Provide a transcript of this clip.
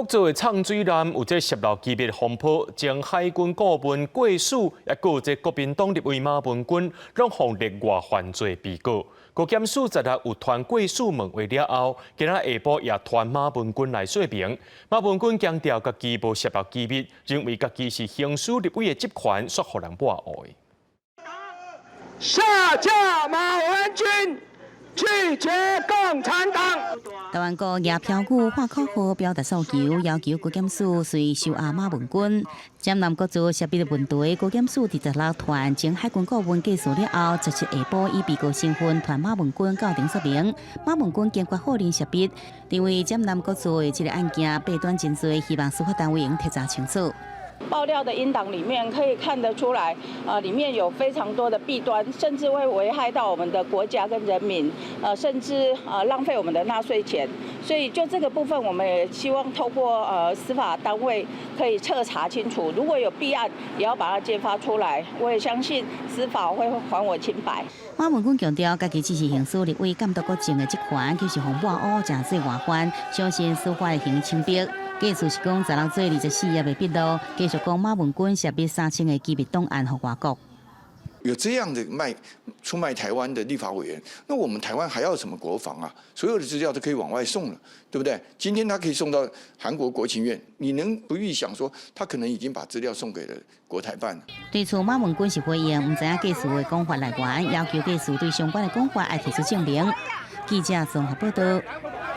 國造的藏水艦有這洩漏機密風波，前海軍顧問郭汜，抑閣有這國民黨立委馬文君，攏予列外犯罪被告。高檢署十六有傳郭汜問話了後，今仔下晡也傳馬文君來說明。馬文君強調家己無洩漏機密，認為家己是行使立委的職權，煞予人抹烏。下架馬文君，拒絕共產黨。台灣國舉標語喊口號，表達訴求，要求國檢署隨收押馬文君。針對國造涉密的問題，高檢署佇十六傳前海軍顧問郭汜了後，17下晡以被告身份傳馬文君到庭說明。馬文君堅決否認涉密，認為針對國造的這个案件弊端真濟，希望司法單位會徹查清楚。爆料的音檔裡面可以看得出來，啊，裡面有非常多的弊端，甚至會危害到我們的國家跟人民，甚至浪費我們的納稅錢。所以就這個部分，我們也希望透過司法單位可以徹查清楚，如果有弊案，也要把它揭發出來。我也相信司法會還我清白。馬文君強調，家己只是行使立委監督國政的職權，就是予抹烏誠做外患，相信司法會還清白。郭汜是講十六做24頁的筆錄，繼續講馬文君涉密3000個機密檔案予外國。有這樣的出賣台灣的立法委員，那我們台灣還要什麼國防啊？所有的資料都可以往外送了，對不對？今天他可以送到韓國國情院，你能不預想說他可能已經把資料送給了國台辦？對此，馬文君是回應，毋知影郭汜的講法來源，要求郭汜對相關的講法愛提出證明。記者綜合報道。